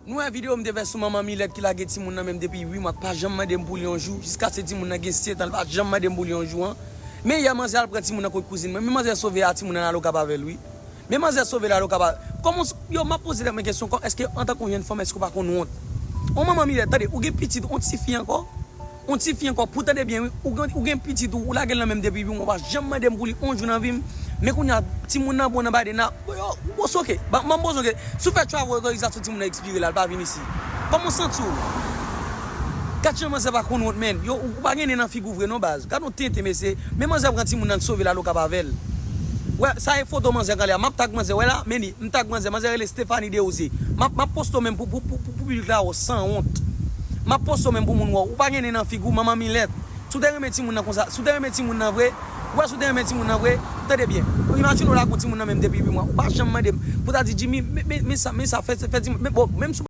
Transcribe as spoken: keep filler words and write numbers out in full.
Nou wè videyo m te fè sou manman Milèt ki lage timoun nan menm depi uit mwa, pa janm mande m pou li yon jou, jiskaske timoun nan gen sèt an, li pa janm mande m pou li yon jou an. Men yè manzè al pran timoun nan kot kouzin mwen, men manzè sove a timoun nan al okap avè l wi. Men manzè sove l al okap avè l. Kòman, yo, m ap poze tèt mwen kesyon, kò, èske antanke yon jèn fanm, èske w pa konn wont? On manman Milèt, tande, ou gen pitit, on tifi ankò? On tifi ankò, pou tande byen wi, ou gen, ou gen pitit ou, ou lage l nan men m depi uit mwa, ou pa janm mande m pou li on jou nan vi m. Men kounye a, timoun nan bon nan bay de na, yo, ou soke, ban m soke. Si w fè travel otorizasyon timoun nan ekspire la, l pa vin isi. Kòman w santi w? Gad jan manzè pa konn wont, menn. Yo, ou pa gen nen nan figi w vre non, baz. Gad yon tenten, mesye. Men manzè pran timoun nan, l sove l al okap avè l. Wè, sa e foto manzè k anlè a. M ap tag manzè, wè la, men li. M tag manzè, manzè rele Stephanie Deose. M ap, m ap poste w menm pou, pou, pou, pou, pou piblik la wè w, sanwont. M ap poste w menm pou moun wè w. Ou pa gen nen nan figi w, manman Milèt. Si w te renmen timoun nan konsa, si w te renmen timoun nan vre, ou wè si w te renmen timoun nan vre, tande byen. Imajine w lage yon timoun nan men m depi uit mwa. Ou pa janm mande m pou ta di, Jimmy, men, men, men sa, men sa, fè, fè timoun, men bon, menm si w